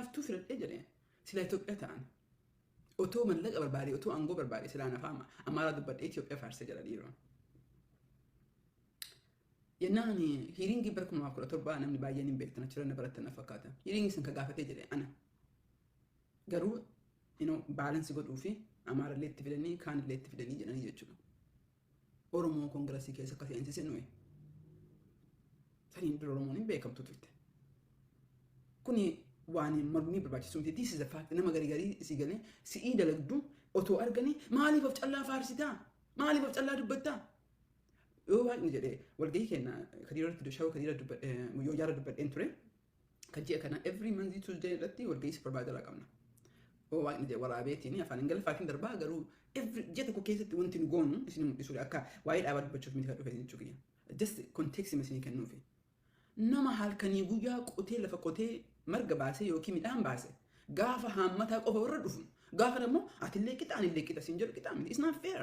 Laaftuu filadhee jedhee silaa Itoophiyaa ta'an. Otoo mallaqa barbaade, otoo aangoo barbaade silaa afaan Amaaraa dubbadhee Itoophiyaa faarsee jira dhiiroo. Yennaan hearingii bara 2017 namni baay'een hin beektan achirra na barattan na fakkaata. Hearingii san ka gaafatee jedhe ana. Garuu balance godhuu fi Amaarallee itti fidanii kaanillee itti fidanii jedhanii jechuudha. Oromoo koongirasii keessa akka seensise nuyi. Saniin dura Oromoon hin beekamtu turte. Kuni waan mormii barbaachisu miti. This is a fact. Nama garii garii si galee si'ii dalagdu otoo arganii maaliif of callaa faarsitaa? Maaliif of callaa dubbattaa? Yoo waaqni jedhee walgahii keenya kadiirratti shawaa kadiira yoo jaara dubbadheen ture. Kan ji'a kana every month Tuesday irratti walgahii supervisor qabna. Yoo waaqni jedhe waraabeetiin afaan Ingiliffaatiin darbaa garuu every ji'a tokko keessatti wanti nu goonu isin mul'isu akka waa'ee dhaabaa dubbachuuf miti kan dhufe jechuu kiyya. Just context isinii kennuufi. Nama halkanii guyyaa qotee lafa qotee marga baasee yookiin midhaan baase gaafa haammataa qofa warra dhufu gaafa immoo atillee qixa anillee qixa siin jedhu qixa miti. It's not fair.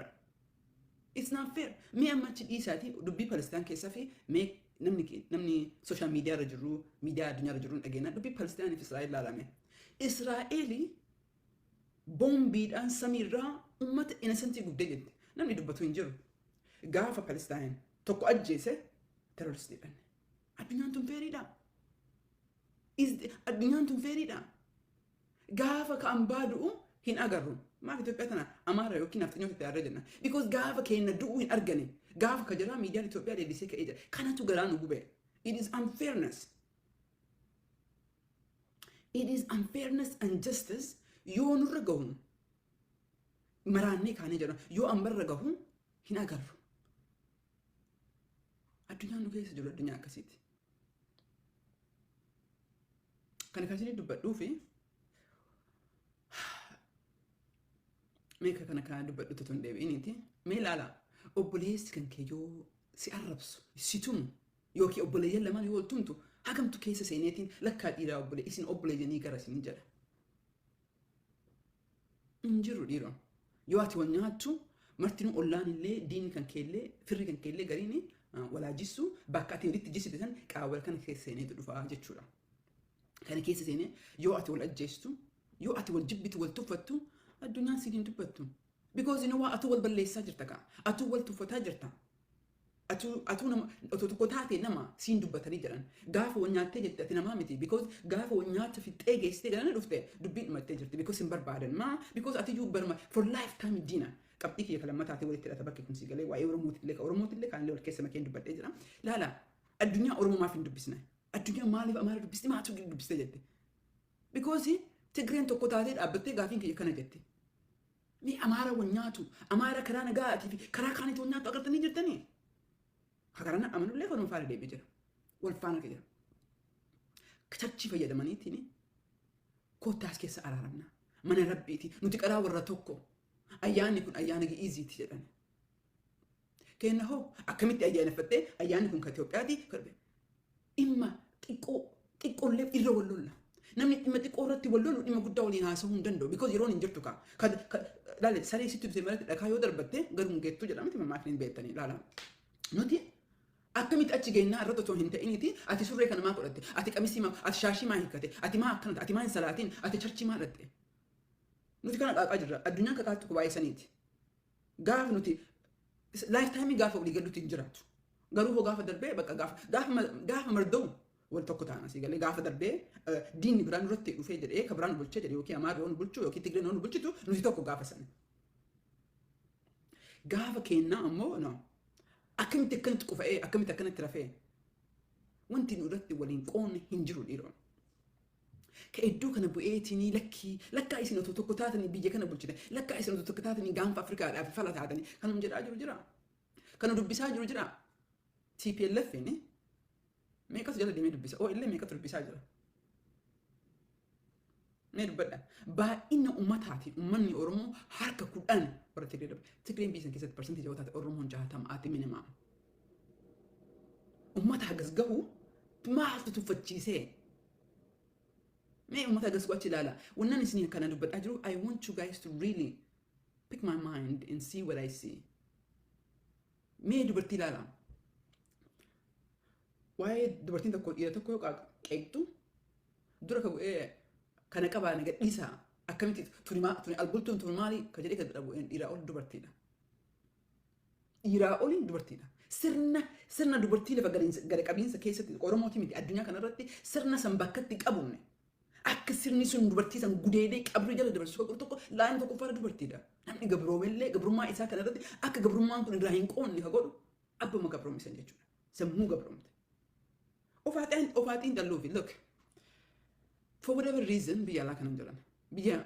It's not fair. Mee amma achi dhiisaatii dubbii Palestaan keessaa fi mee namni social media irra jiru miidiyaa addunyaa irra jiru dhageenya dubbii Palestaanii fi Israa'el ilaalame. Israa'eel boombiidhaan samiirraa uummata innocentii gubdee jette. Namni dubbatu hin jiru. Gaafa Palestaan tokko ajjeese terroristiidhaan. Addunyaan tun fairiidha. Addunyaan tun fairiidha. Gaafa ka'an baadu'u hin agarru. Maaf Itoophiyaa tana Amaara yookiin Nafxanyoota itti aarra jenna. Because gaafa keenya du'uu hin argane. Gaafa ka jiraa miidiyaan Itoophiyaa leellisee ka'ee jira. Kanatu garaa nu gube. It is unfairness. It is unfairness and justice yoo nurra gahu maraannee kaanee jedha yoo ammarra gahu hin agarru. Addunyaan nu keessa jiru addunyaa akkasiiti. Kana kan isin dubbadhuu fi meeqa kana kan dubbadhu tun deebi'iniiti. Mee ilaala obboleessi kan kee yoo si arrabsu si tumu yookiin obboleeyyan lamaan yoo wal tumtu hagamtu keessa seeneetiin lakkaa dhiiraa obbolee isin obboleeyyanii gara isin jedha. Hin jiru dhiiroo. Yoo ati wal nyaattu martinuu ollaan illee diinni kan keellee firri kan keellee gariin walaajissu bakka ati walitti jissite san qaawwa kana keessa seeneetu dhufa jechuudha. Kana keessa seenee yoo ati wal ajjeestu yoo ati wal jibbitu wal tuffattu addunyaan siin hin dubbattu. Because you know what atu wal balleessaa jirta kaa atu wal tuffataa jirta. Atuu nama otoo tokko taate nama siin dubbatanii jedhan gaafa wal nyaattee jette ati namaa miti because gaafa wal nyaata fixxee geessitee galana dhufte dubbiin dhumattee jirti because hin barbaadan maa because ati iyyuu barma for lifetime diina qabxii kiyya kan lammataa walitti hidhata bakki kun si galee waa'ee Oromootillee ka Oromootillee kaanillee wal keessa makeen dubbadhee jira. Laala addunyaa Oromoo maaf hin dubbisne addunyaa maaliif Amaara dubbiste maatu dubbiste jette because Tigreen tokko taatee dhaabbattee gaafiin kiyya kana jette. Mee Amaara wal nyaatu Amaara karaa nagaatii fi karaa kaanitti wal nyaatu agartanii jirtanii. Karana amanullee kan faana deemee jira. Wal faana jira. Churchii fayyadamaniitiin kottaas keessa araaramna. Mana rabbiiti. Nuti qaraa warra tokko. Ayyaanni kun ayyaana gi'iiziiti jedhan. Kenna hoo akkamitti ayyaaneffattee ayyaanni kun kan Itoophiyaati. Dhimma xiqqoo xiqqoollee irra wal lolla. Namni dhimma xiqqoo irratti wal lolu dhimma guddaa waliin haasa'uu hin danda'u. Because yeroon hin jirtu kaa. Laale saree sitti dhufte maratti dhakaa yoo darbatte garuu hin geettu jedhamti mammaaf hin beektanii laala. Nuti akkamitti achi geennaa irratti otoo hin ta'iniiti ati surree kana maa godhatte ati qamisii maa ati shaashii maa hiikkate ati maa akkanata ati maa hin salaatiin ati churchii maa dhatte. Nuti kana qaaqaa jirra addunyaan kakaattu waa'ee saniiti. Gaafa nuti lifetime gaafa walii galuutti hin jiraatu. Garuu hoo gaafa darbee bakka gaafa gaafa marda'u wal tokko ta'an asii galee gaafa darbee diinni biraan nurratti dhufee jedhee ka biraan bulchee jedhee yookiin Amaarri yoo nu bulchu yookiin Tigreen yoo nu bulchitu nuti tokko gaafa sana. Gaafa kennaa ammoo no. Akkamitti akkanatti qufa'ee akkamitti akkanatti rafee wanti nu irratti waliin qoonne hin jiru dhiiroo. Ka iddoo kana bu'eetiin lakkii lakkaa isin otoo tokko taatanii biyya kana bulchite lakkaa isin otoo tokko taatanii gaanfa Afrikaadhaaf fala taatanii kanum jedhaa jiru jira. Kana dubbisaa jiru jira. TPLF meeqatu jala deemee dubbisa? OLA meeqatu dubbisaa jira? Mee dubbadha. Baay'ina ummataatiin uummanni Oromoo harka 10 warra Tigree darbe. Tigreen biyya san keessatti parsantii ja'a taate Oromoon 60 ati minimum. Uummata hagas gahu maaltu tuffachiisee? Mee uummata hagas gahu achi ilaala. Wannan isin akkana dubbadhaa jiru I want you guys to really pick my mind and see what I see. Mee dubartii ilaala. Waa'ee dubartiin tokko dhiira tokko yoo qeeqxu dura ka bu'ee Kana qabaa na gadhiisaa akkamitti tuni albultuun tuni maali ka jedhee kan dadhabu dhiiraa ol dubartiidha. Dhiiraa oliin dubartiidha. Sirna dubartii lafa gada qabiinsa keessatti Oromooti miti addunyaa kanarratti sirna san bakkatti qabumne. Akka sirni sun dubartii san gudeedee qabrii jala dabarsu tokko tokko laayina tokkoffaarra dubartiidha. Namni gabroomellee gabrummaa isaa kanarratti akka gabrummaan kun irraa hin qoonne ka godhu abbuma gabroomisan jechuudha. Sammuu gabroomte. Ofaaxiin dhalluufi look, for whatever reason biyya alaa kana hin jiran. Biyya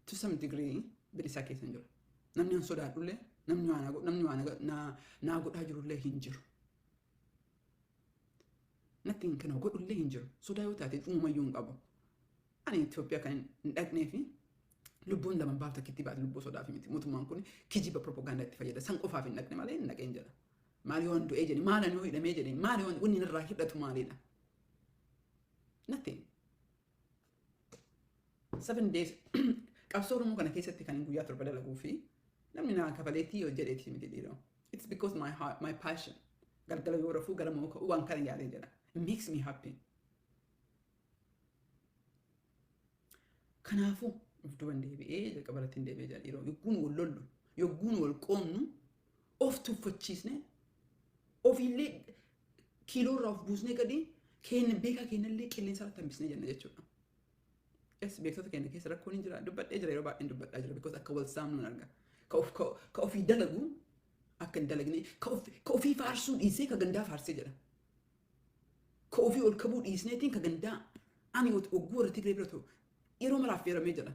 to some degree bilisaa keessa hin jiru. Namni an sodaadhullee, namni waan naa godhaa jirullee hin jiru. Nothing kana godhullee hin jiru. Sodaa yoo taate uumayyuu hin qabu. Ani Itoophiyaa kan hin dhaqnee fi lubbuun lama baaf takkitti baate lubbuu sodaaf miti. Mootummaan kun kijiba propagaandaa itti fayyada. San qofaaf hin dhaqne malee hin dhaqeen jedha. Maal yoo du'ee jedhe, maal yoo hidhamee jedhe, maal yoo wanni irraa hidhatu maalidha? Nothing. 7 days qabsoo Oromoo kana keessatti kan guyyaa 7 dalaguu fi namni naa kafaleetii yoo jedheeti miti dhiiroo. It's because my heart, my passion. Galgala yoo rafuu gara moo ka'uu waan kana yaadee jedha. It makes me happy. Kanaafuu of duban deebi'ee jalqaba irratti hin deebi'ee jedha dhiiroo. Yogguun wal lollu, yogguun wal qoonnu, of tuffachiisne, ofiillee kiiloo irraa of buusnee gadi keenya beekaa keenyallee qilleensa irratti hambisnee jenna jechuudha. Yes, beektota keenya keessa rakkoon hin jira. Dubbadhee jira, yeroo baay'een dubbadhaa jira because akka wal saamnuun arga. Ka ofii dalagu akka hin dalagne, ka ofii faarsuu dhiisee ka gandaa faarsee jedha. Ka ofii ol kabuu dhiisneetiin ka gandaa. Ani ogguu warra Tigree bira ta'u yeroo maraaf feeramee jedha.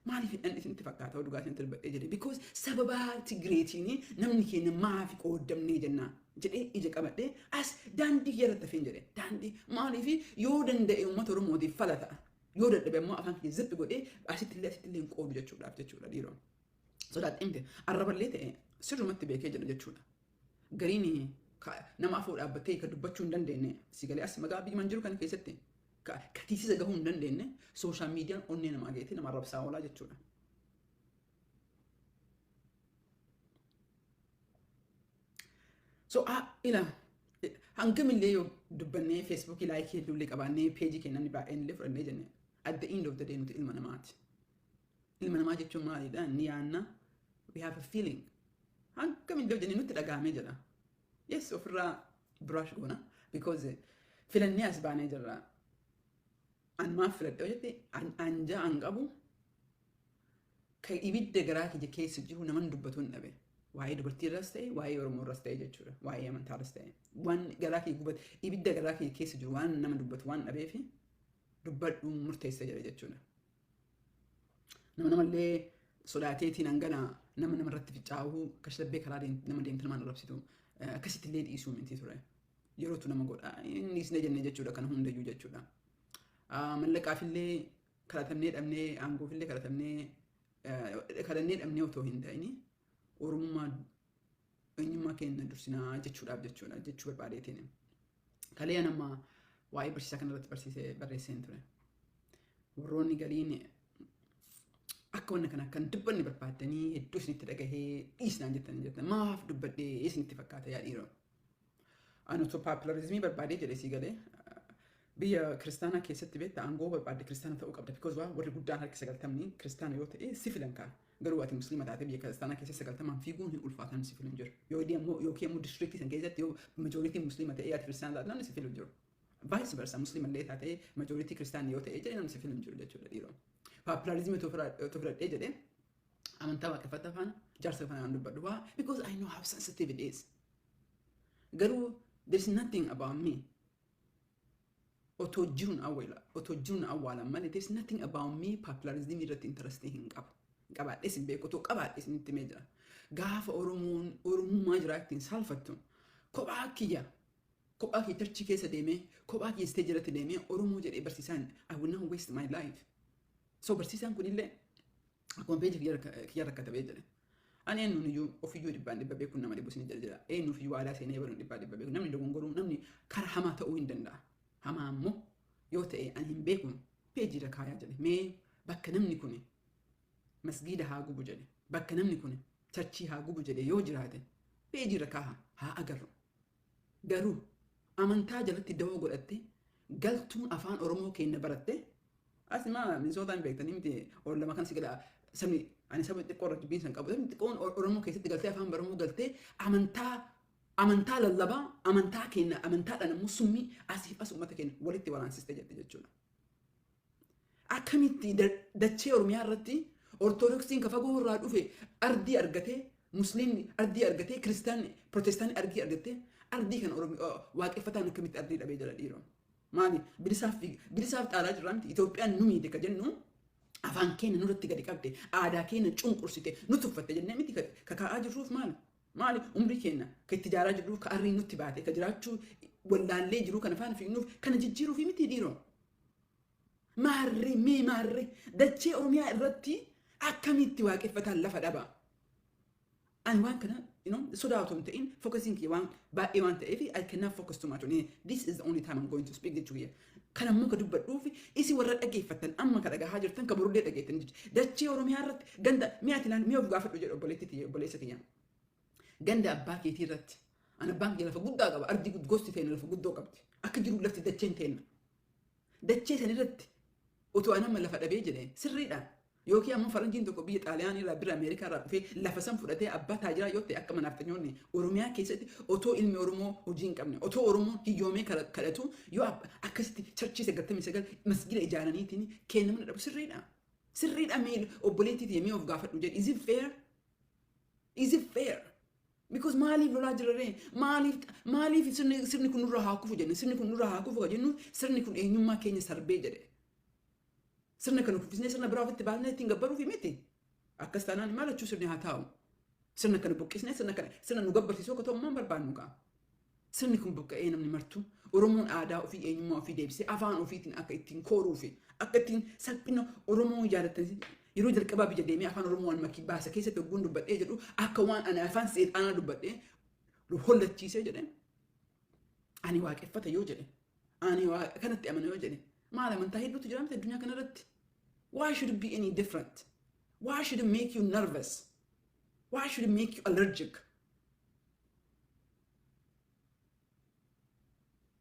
Maaliif hidhan isinitti fakkaata dhugaa isinitti dubbadhee jedhe? Because sababa Tigreetiin namni keenya maafi qooddamnee jennaa jedhee ija qabadhee as daandii irratti hafeen jedhe. Daandii maaliif yoo danda'e uummata Oromootiif fala ta'a. Yoo dadhabe ammoo afaan kiyya zippi godhee asitti illee hin qoodu jechuudhaaf jechuudha dhiiroo. Sodaadhee miti, arraballee ta'e sirrumatti beekee jedha jechuudha. Gariin nama afoo dhaabbattee ka dubbachuu hin dandeenye si galee as magaa biyya jiru kana keessatti ka tiisisa gahuu hin dandeenye social mediaan onnee namaa geetee nama arrabsaa oolaa jechuudha. So ila hangamillee yoo dubbannee Facebookii likeii hedduullee qabaannee peejii keenya namni baay'een illee fudhannee jenne, at the end of the day nuti ilma namaati. Ilma namaa jechuun maalidha? Ni yaanna, we have a feeling. Hangamillee jennee nutti dhagahamee jedha. Yes, ofirraa brush goona because filannee as baanee jirra. An maaf filadhe yoo jette, anjaa an qabu ka ibidda garaa kiyya keessa jiru naman dubbatu hin dhabe. Waa'ee dubartii irras ta'e, waa'ee Oromoo irras ta'e jechuudha. Waa'ee amantaa irras ta'e. Waan garaa kiyya gubate, ibidda garaa kiyya keessa jiru waan nama dubbatu waan dhabeef dubbadhu murteessa jedhe jechuudha. Nama namallee sodaateetiin hangana nama namarratti fincaa'uu kashlabbee karaa nama deemte namaan arrabsitu akkasitti illee dhiisuu miti ture. Yerootu nama godha. Inni isne jenne jechuudha kana hundayyuu jechuudha. Mallaqaafillee kadhatamnee dhabnee, aangoofillee kadhatamnee kadhannee dhabnee otoo hin ta'in, Oromummaa eenyummaa keenya dursinaa jechuudhaaf jechuudha jechuu barbaadeetiin. Kalee nama waa'ee barsiisaa kanarratti barsiisee barreesseen ture. Warroonni galiin akka wanna kana akkan dubbanni barbaaddanii hedduu isinitti dhagahee dhiisnaan jettanii jettan, maaf dubbadhee isinitti fakkaata yaa dhiiroo? Ani otoo popularismii barbaadee jedhee sii galee biyya kiristaanaa keessatti beekta, aangoo barbaadde kiristaana ta'uu qabda because waa warri guddaan harki 90ni kiristaana yoo ta'e si filan kaa. Garuu ati musliima taate biyya kiristaanaa keessa 90n fiiguun hin ulfaatan, si filu hin jiru. Yoo immoo yookiin immoo districtii san keessatti yoo majorityn musliima ta'e ati kiristaana taate namni si filu hin jiru. Vice versa, musliima illee taate majority kiristaana yoo ta'e jedhee namni si filu hin jiru jechuudha dhiiroo. Popularismii otoo filadhee jedhee amantaa waaqeffataa faana jaarsa faana dubbadhu waa because I know how sensitive it is. Garuu there is nothing about me. Otoo jiruun awwaala, otoo jiruun awwaalan malee there is nothing about me. Popularism irratti interest hin qabu. Qabaadhees hin beeku, otoo qabaadhees hin itti jira. Gaafa Oromoon Oromummaa jiraa ittiin saalfattu kophaa kiyya churchii keessa deemee, kophaa kiyya stage irratti deemee Oromoo jedhee barsiisaan, I will not waste my life. So barsiisaan kunillee akkuma peejii kiyya rakkatabee jedhe. Ani eenyuun iyyuu ofiyyuu dhibbaan dhibba beekuun nama dhibbu isin jira. Eenyuuf iyyuu waadaa seenee baruun dhibbaa dhibba beeku. Namni dogongoruu, namni karaa hamaa ta'uu hin danda'a. Hamaa ammoo yoo ta'e ani hin beeku, peejii irra kaayaa jedhe. Mee bakka namni kun masgiida haa gubu jedhe, bakka namni kun churchii haa gubu jedhe yoo jiraate peejii irra kaaha haa agarru. Garuu amantaa jalatti dawoo godhatte galtuun afaan Oromoo keenya baratte. Asuma Minisootaan beektanii miti ollama kan si gala sabni ani saba xiqqoo irra jibbiin san qabu. Sabni xiqqoon Oromoo keessatti galtee afaan Oromoo galtee amantaa lallabaa amantaa keenya amantaadhaan ammoo summii asiif as uummata keenya walitti waraansiste jette jechuudha. Akkamitti dachee Oromiyaa irratti Ortodoksiin ka fagoo irraa dhufe ardii argatee, Musliimni ardii argatee, Kiristaanni Protestaanni ardii argatee, ardii kana waaqeffataan akkamitti ardii dhabee jala dhiiroo? Maali bilisaaf xaaraa jirraa miti? Itoophiyaan nu miite ka jennu afaan keenya nurratti gadi qabde, aadaa keenya cunqursite, nu tuffatte jennee miti ka kaa'aa jirruuf? Maali? Maali umrii keenya ka itti ijaaraa jirruuf, ka arriin nutti baate, ka jiraachuu wallaallee jiru kana faana fiignuuf, kana jijjiiruuf miti dhiiroo? Maarree mee maarree dachee Oromiyaa irratti akkamitti waaqeffataan lafa dhaba? Ani waan kana sodaa otoo hin ta'in focusing kiyya waan baay'ee waan ta'eef I cannot focus too much on it. This is the only time I'm going to speak jechuu kiyya. Kana immoo ka dubbadhuuf isi warra dhageeffattan amma ka dhagahaa jirtan ka borullee dhageettan jechuudha. Dachee Oromiyaa irratti ganda mi'a ati ilaali mi'a of gaafadhu jedhu obboleetti tiyya obboleessa kiyya. Ganda abbaa keetii irratti ani abbaan kiyya lafa guddaa qaba, ardii gosti teenya lafa guddoo qabdi. Akka jiru lafti dacheen teenya. Dachee san irratti otoo ani amma lafa dhabee jedhee sirriidha. Yookiin ammoo faranjiin tokko biyya Xaaliyaanii irraa bira Ameerikaa irraa dhufee lafa san fudhatee abbaa taajiraa yoo ta'e akka manaafxanyoonni Oromiyaa keessatti otoo ilmi Oromoo hojii hin qabne, otoo Oromoon hiyyoomee kadhatu yoo akkasitti church 99 masgida ijaaraniitiin kennamuu dhabu sirriidha. Sirriidha mee obboleettii ta'e mee of gaafadhu jedhi. Is it fair? Is it fair? Because maaliif lolaa jiraree? Maaliif sirni kun nurra haa kufu jenne? Sirni kun nurra haa kufu jennu sirni kun eenyummaa keenya sarbee jedhe. Sirna kana kuffisnee sirna biraa ofitti baasnee ittiin gabbaruuf miti. Akkas taanaan maal jechuu sirni haa taa'u. Sirna kana buqqisnee sirna kana sirna nu gabbarsiisuu akka ta'u maal barbaannu qa'a. Sirni kun buqqa'ee namni martuu Oromoon aadaa ofii eenyummaa ofii deebisee afaan ofiitiin akka ittiin kooruu fi akka ittiin salphina Oromoo jaalatanii yeroo jalqabaa biyya deemee afaan Oromoo waan makii baasa keessatti ogguun dubbadhee jedhu akka waan ani afaan seexaanaa dubbadhee hollachiisee jedhe. Ani waaqeffata yoo jedhe, ani kanatti amana yoo jedhe, maal amantaa hedduutu jira miti addunyaa kanarratti? Why should it be any different? Why should it make you nervous? Why should it make you allergic?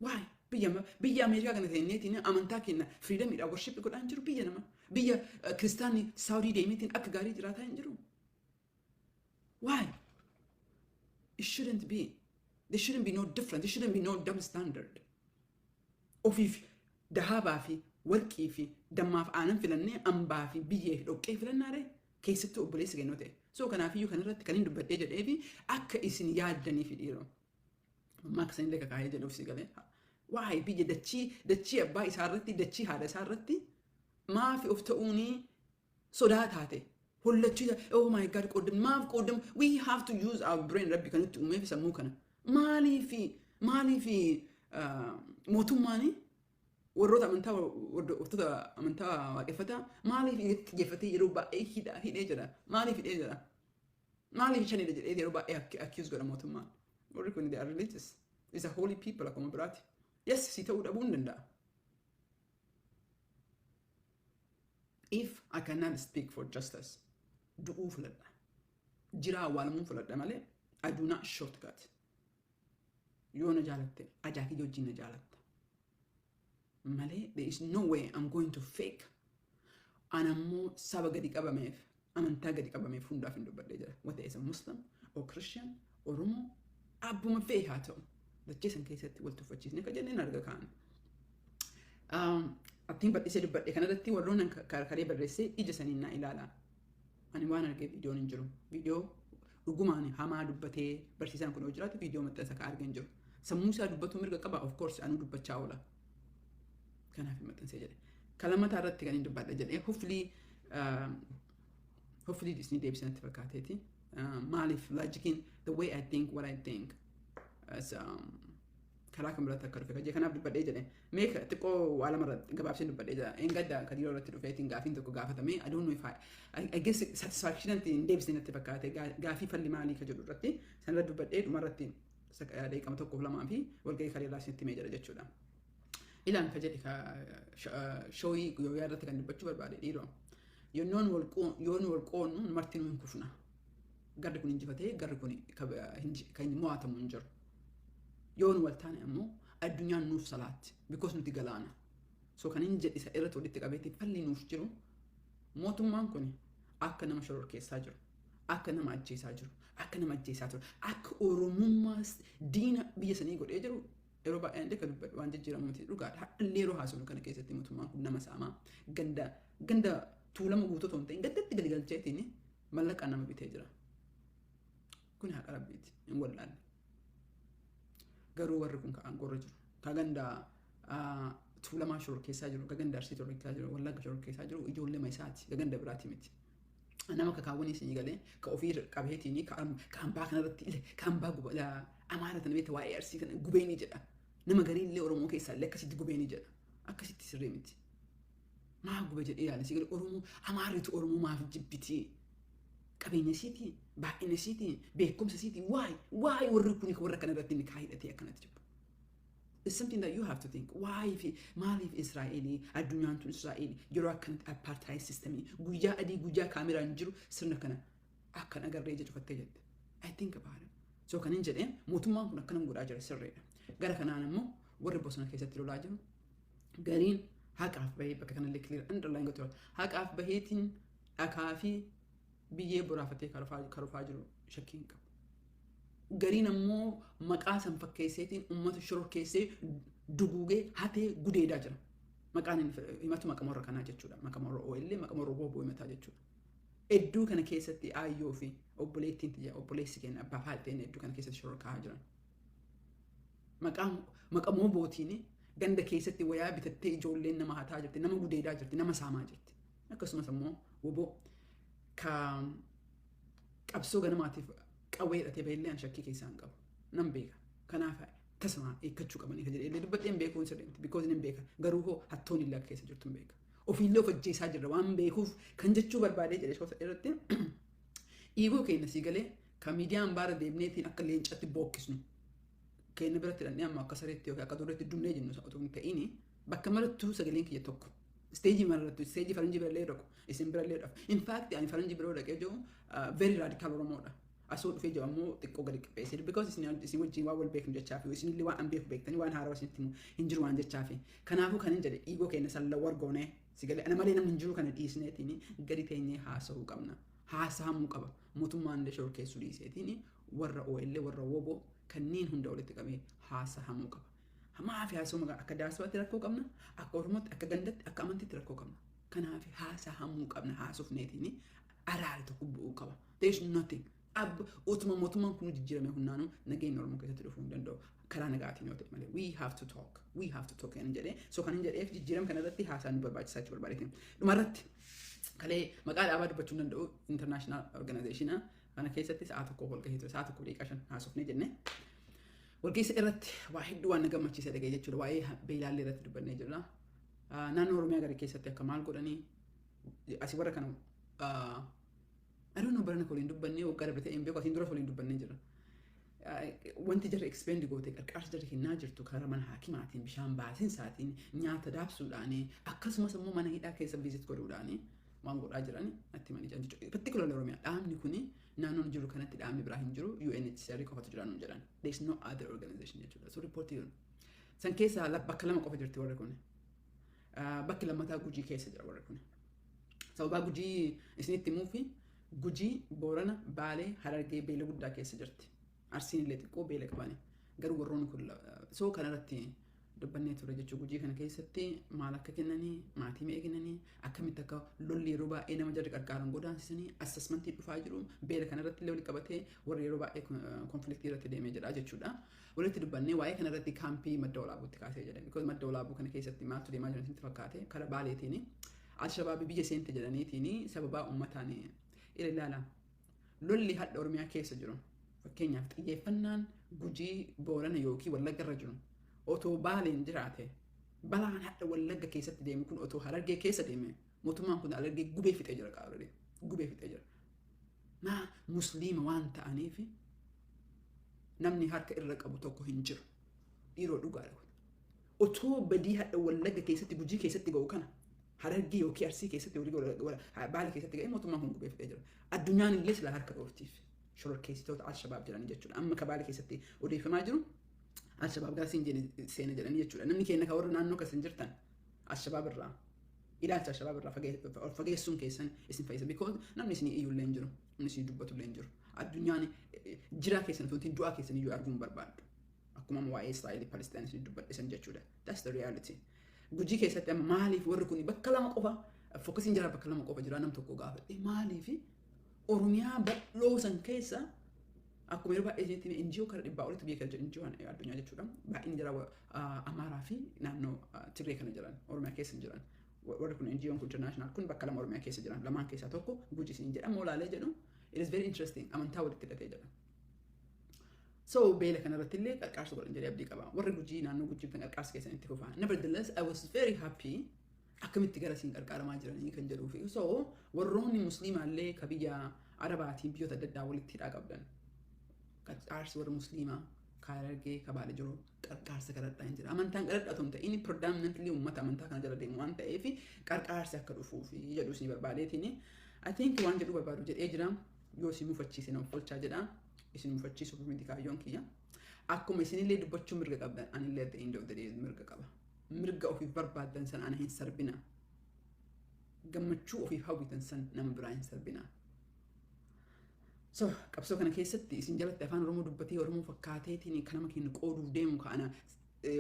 Why? Biyya Ameerikaa kana teenyeetiin amantaa keenya freedomiidhaan worship godhaa hin jiru biyya nama. Biyya kiristaanni Saawudii deemeetiin akka gaarii jiraataa hin jiru. Why? It shouldn't be. There shouldn't be no difference. There shouldn't be no double standard. Ofiif dahaabaa fi warqii fi dammaaf aanan filannee ambaa fi biyyee fi dhoqqee filannaare keessattuu obboleessa kennoo ta'e. So kanaafiyyuu kanarratti kan hin dubbadhee jedhee fi akka isin yaaddanii fi dhiiroo. Mammaa akka isin kakaa'ee jedhuuf si galee. Waa'ee biyya dachii abbaa isaa irratti, dachii haadha isaa irratti maafi of ta'uunii sodaa taate. Hollachuu, oh my God, qoodam maaf qoodam? We have to use our brain. Rabbi kan itti uumeef sammuu kana. Maaliif mootummaan warroota amantaa hordoftoota amantaa waaqeffataa maaliif itti xiyyeeffatee yeroo baay'ee hidhee jira? Maaliif hidhee jira? Maaliif shanidha jedhee yeroo baay'ee accuse godha mootummaan? Warri kun they are religious. Is a holy people akkuma biraati. Yes, si ta'uu dhabuu hin danda'a. If I cannot speak for justice, du'uu filadha. Jiraa awwaalamuu filadha malee I do not shortcut. Yoo na jaalatte ajaa kiyya wajjin na jaalatta. Malee there is no way I'm going to fake. Ana ammoo saba gadi qabameef, amantaa gadi qabameef hundaaf hin dubbadhee jira. Whether is a Muslim or Christian, Oromoo, abbuma fe'e haa ta'u. Dachee san keessatti wal tuffachiisnee ka jenneen arga kaan. Attiin bal'isee dubbadhe kanarratti warroon karee barreessee ija saniin naa ilaala. Ani waan argee viidiyoon hin jiru. Viidiyoo dhugumaan hamaa dubbatee barsiisaan kun yoo jiraate viidiyoo maxxansa ka argee hin jiru. Sammuu isaa dubbatu mirga qaba, of course anuu dubbachaa oola. Kanaaf hin maxxansee jedhe. Kalamataa irratti kan hin dubbadha jedhee hopefully isin deebisee natti fakkaateeti. Maaliif logiciin the way I think what I think as karaa kan biraatti akka dhufe kajee kanaaf dubbadhee jedhe. Mee xiqqoo waa lama irratti gabaabsee dubbadhee jira. Engadda kadiiroo irratti dhufeetiin gaafiin tokko gaafatame. I don't know if I guess satisfaction hin deebisne natti fakkaate gaafii falli maalii ka jedhu irratti sanarra dubbadhee dhumarratti daqiiqama tokkoof lamaa fi walgahii kaleerraa isinitti himee jira jechuudha. Ilaan ka jedhe showii guyyaa irratti kan dubbachuu barbaade dhiiroo. Yoon wal qoonnu marti nu hin kufna. Garri kun injifatee garri kun kan mo'atamu hin jiru. Yoon wal taane ammoo addunyaan nuuf salaatti. Because nuti galaana. So kan inni jedhe isa irratti walitti qabeetti falli nuuf jiru, mootummaan kun akka nama shororkeessaa jiru, akka nama ajjeesaa jiru, akka nama ajjeesaa jiru, akka Oromummaas diina biyya sanii godhee jiru yeroo baay'ee akka dubbadhu waan jijjiiramu miti, dhugaadha. Hadhallee yeroo haasofnu kana keessatti mootummaan kun nama saamaa, ganda ganda Tuulama guutuu otoo hin ta'in gandatti gadi galcheetiin mallaqaan nama bitee jira. Kun haqa Rabbiiti, hin wallaalle. Garuu warri kun ka aangoorra jiru, ka ganda Tuulamaa shororkeessaa jiru, ka ganda Arsii shororkeessaa jiru, Wallagga shororkeessaa jiru ijoollee isaati, ka ganda biraati miti. Nama kakaawwanii isinii galee ka ofii qabeetiin ka hambaa kanarratti illee ka hambaa guba Amaara tana beekta, waa'ee Arsii kana gubeenii jedha. Nama garii illee Oromoo keessaa illee akkasitti gubeenii jedha. Akkasitti sirrii miti. Maa guba jedhee yaala si galee Oromoo Amaarritu Oromoo maaf jibbitii? Qabeenya isiitii, baay'ina isiitii, beekumsa isiitii, waay waay warri kun warra kana irratti inni kaa hidhatee akkanatti jibbu. It's something that you have to think. Why fi maaliif Israa'elii, addunyaan tun Israa'el yeroo akkanatti apartheid systemii guyyaa adii guyyaa kaameraan jiru sirna kana akkan agarree ija cufattee jette. I think about it. So kan hin jedhee mootummaan kun akkana godhaa jira, sirriidha. Gara kanaan immoo warri bosona keessatti lolaa jiru gariin haqaaf bahee, bakka kanallee clear underline gochuu, haqaaf baheetiin dhakaa fi biyyee boraafatee karofaa jiru shakkii hin qabu. Gariin ammoo maqaa san fakkeesseetiin uummata shororkeessee duguugee hatee gudeedaa jira. Maqaan himatu maqaa warra kanaa jechuudha. Maqaa warra OLA, maqaa warra WBO himataa jechuudha. Hedduu kana keessatti aayyoo fi obboleettiin tiyya, obboleessi keenya, abbaa fi haadha hedduu kana keessatti shororkaa jiran. Maqaa WBOtiin ganda keessatti wayaa bitattee ijoolleen nama hataa jirti, nama gudeedaa jirti, nama saamaa jirti. Akkasumas immoo WBO ka qabsoo ganamaatiif qawwee hidhatee bahillee an shakkii keessaa hin qabu. Nan beeka. Kanaaf tasuma eeggachuu qabanii kan jedhee illee dubbadhee hin beekuun sirrii miti. Because hin beeka. Garuu hoo hattoon illee akka keessa jirtu hin beeka. Ofiillee of ajjeesaa jirra waan beekuuf kan jechuu barbaadee jedhe shoota irratti dhiigoo keenya sii galee kan miidiyaan baara deemneetiin akka leencatti bookkisnu. Keenya biratti hidhannee amma akka sareetti yookiin akka dureetti dunnee jennu otoo hin ta'in, bakka marattuu sagaleen kiyya tokko. Stage marattuu, stage faranjii birallee dhaqu, isin birallee dhaqu. In fact, ani faranjii biroo dhaqee jiru very radical Oromoodha. Asoo dhufee jiru ammoo xiqqoo gadi qopheessee, because isin wajjin waan wal beeknu jechaa fi isin illee waan an beeku beektanii waan haarawaa isinitti himu hin jiru waan jechaa fi. Kanaafuu kan hin jedhe dhiigoo keenya san wargoonee si galee ana malee namni hin jiru kana dhiisneetiin gadi teenyee haasa'uu qabna. Haasa'amuu qaba. Mootummaan illee shororkeessuu dhiiseetiin warra OLA, warra WBO kanneen hunda walitti qabee haasa'amuu qaba. Maaf haasa'uu akka daaswaatti rakkoo qabna, akka Oromootti, akka gandatti, akka amantiitti rakkoo qabna. Kanaaf haasa'amuu qabna, haasofneetiin araara tokko bu'uu qaba. There is nothing. Utuma mootummaan kun jijjiirame hundaanuu nageenya Oromoo keessatti dhufuu hin danda'u. Karaa nagaatiin yoo ta'e malee. We have to talk. We have to talk kan jedhee. So kan hin jedheef jijjiirama kana irratti haasaan nu barbaachisaa jechuu barbaadeetiin. Dhumarratti kalee maqaa dhaabaa dubbachuu hin danda'u, international organization kana keessatti sa'a 1 wal gahee ture, sa'a 1:05 haasofnee jenne. Walgeessa irratti waa hedduu waan na gammachiise dhagee jechuudha. Waa'ee beelaallee irratti dubbannee jirra. Naannoo Oromiyaa gara keessatti akka maal godhanii asii warra kana, I don't know, barana waliin dubbannee waggaa darbe ta'e hin beeku, asiin dura waliin dubbannee jirra. Wanti jarri expend goote, qarqaarsa jarri kennaa jirtu karaa mana haakimaatiin, bishaan baasinsaatiin, nyaata daabsuudhaani, akkasumas immoo mana hidhaa keessa visit godhuudhaani waan godhaa jiran natti himanii jiran jechuudha. Particularly Oromiyaa dhaabni kuni naannoon jiru kanatti dhaabni biraa hin jiru, UNHCR qofatu jira nuun jedhan. There is no other organization jechuudha. So reportii san keessaa bakka lama qofa jirti warri kun. Bakki lammataa Gujii keessa jira warri kun. Sababaa Gujii isinitti himuufi, Gujii, Boorana, Baalee, Harargee beela guddaa keessa jirti. Arsiin illee xiqqoo beela qabani. Garuu warroonni kun so kanarratti dubbannee ture jechuudha. Gujii kana keessatti maal akka kennanii, maatii meeqa kennanii, akkamitti akka lolli yeroo baay'ee nama jarri qarqaaran godaansisanii, assessmentii dhufaa jiru. Beela kanarratti illee walitti qabatee warri yeroo baay'ee conflictii irratti deemee jira jechuudha. Walitti dubbannee waa'ee kanarratti kaampii Madda Walaabuutti kaasee jedhan. Because Madda Walaabuu kana keessatti maaltu deemaa jiran isinitti fakkaate? Karaa Baaleetiin Alshabaabii biyya seente jedhaniitiin sababaa uummataan ilaala. Lolli hadha Oromiyaa keessa jiru, fakkeenyaaf xiyyeeffannaan Gujii, Boorana yookiin Wallagga irra jiru otoo Baaleen jiraate, balaan hadha Wallagga keessatti deemu kun otoo Harargee keessa deeme, mootummaan kun Harargee gubee fixee jira, qaawwalee gubee fixee jira. Maa Musliima waan ta'aniif namni harka irra qabu tokko hin jiru. Dhiiroo, dhugaadha kun. Otoo badii hadha Wallagga keessatti, Gujii keessatti ga'u kana Harargee yookiin Arsii keessatti, Baale keessatti ga'e, mootummaan kun gubee fixee jira. Addunyaan illee silaa harka dhooftiif shororkeessitoota Alshabaab jedhanii jechuudha. Amma ka Baale keessatti odeeffamaa jiru Alshabaab gara siin seena jedhanii jechuudha. Namni keenya ka warra naannoo keessa hin jirtan Alshabaab irraa, ilaalcha Alshabaab irraa ol fageessuun keessan isin fayyisa. Because namni isin iyyuu illee hin jiru, namni isin dubbatu illee hin jiru. Addunyaan jiraa keessan osoo hin du'aa keessan iyyuu arguu hin barbaaddu. Akkuma amma waa'ee Israa'eel Palestaan isin dubbadhisan jechuudha. That's the reality. Gujii keessatti amma maaliif warri kun bakka lama qofa focusiin jira, bakka lama qofa jira? Nam tokko gaafadhe, maaliif Oromiyaa bal'oo san keessa, akkuma yeroo baay'ee isinitti NGO kara 100 olitti biyya kana jiru, NGO addunyaa jechuudha. Baay'inni jira Amaaraa fi naannoo Tigree kana jiran, Oromiyaa keessa jiran. Warri kun, NGO kun, international kun bakka lama Oromiyaa keessa jiran. Lamaan keessaa tokko Guji isin jedha moolaalee jedhu. It is very interesting, amantaa walitti hidhatee jedha. So beela kanarratti illee qarqaarsa godhan jedhee abdii qaba. Warri Gujii, naannoo Gujii bitan, qarqaarsa keessan itti fufaa. Nevertheless, I was very happy akkamitti gara siin qarqaaramaa jiranii kan jedhuu fi so warroonni musliimaallee ka biyya Arabaatiin biyyoota adda addaa walitti hidhaa qabdan. Qarqaarsi warra musliimaa ka Harargee, ka Baale jiru qarqaarsa kadhadhaa hin jira. Amantaan kadhadhaa otoo hin ta'in, predominantly uummata amantaa kana jala deemu waan ta'eef qarqaarsi akka dhufuuf jedhu isin barbaadeetiin. I think waan jedhu barbaadu jedhee jira. Yoo isin mufachiise nama folchaa jedha. Isin mufachiisuuf miti kaayyoon kiyya. Akkuma isinillee dubbachuu mirga qabdan, anillee at the end of the day mirga qaba. Mirga ofiif barbaaddan san ana hin sarbina. Gammachuu ofiif hawwitan san nama biraa hin sarbina. So qabsoo kana keessatti isin jalatti afaan Oromoo dubbatee, Oromoo fakkaateetiin kan nama keenya qooduuf deemu, kana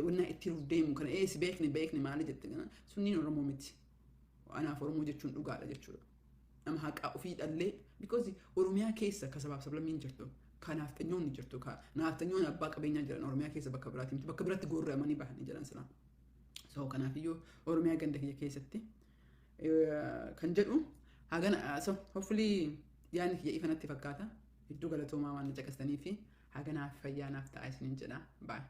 wannaa itti hiruuf deemu kana eessi beekni beekni maali jette, kana sunniin Oromoo miti. Anaaf Oromoo jechuun dhugaadha jechuudha. Nama haqaa ofii dhallee, because Oromiyaa keessa ka sabaaf sablammiin jirtu, ka naafxanyoonni jirtu, ka naafxanyoonni abbaa qabeenyaa jiran Oromiyaa keessa, bakka biraatti miti, bakka biraatti gorramanii bahanii jiran silaa. So kanaafiyyuu Oromiyaa ganda kiyya keessatti kan jedhu hagana. So hopefully yaadni kiyya ifa natti fakkaata. Hedduu galatoomaa waan na caqastanii fi haganaaf fayyaa naaf ta'a isiniin jedha. Bye.